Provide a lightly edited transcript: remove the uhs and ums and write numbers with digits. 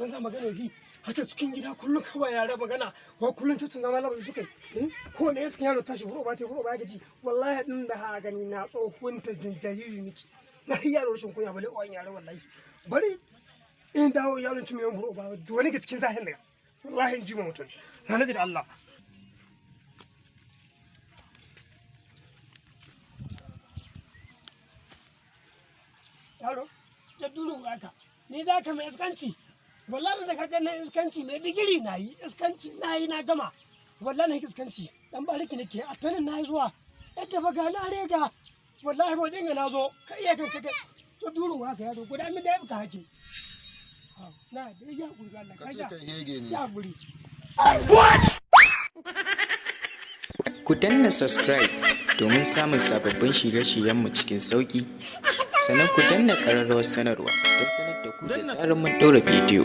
Banza magana yi hata cikin gida kullum kawai yara magana wa kullum tutun zama labar suka yi ko ne suka yaro tashi buro ba ta buro ba gaji. Wallahi din da ha gani na tsohon ta jinjariri niki na yi yaro rashin kunya bale uwan yaro. Wallahi bari in dawo yaron ci mai buro ba wani ga cikin zahin daga wallahi in ji ma mutum na naji da Allah. Yaro ya duru haka ni za ka mai iskanci. Wallahi da ka ga na iskanci mai digiri na yi iskanci na yi na gama. Wallahi na yi iskanci dan bariki nake a tanin na yi zuwa yadda ba ga na rega. Wallahi ba dinga na zo ka iya kan ka to duru haka yaro guda min da ka hake na da ya guri Allah. Ka ce kai hege ne. Ya guri. Ku danna subscribe domin samun sababbin shirye-shiryenmu cikin sauƙi. Sannan ku danna ƙararrawar sanarwa don sanar da ku da zarar mun ɗora bidiyo.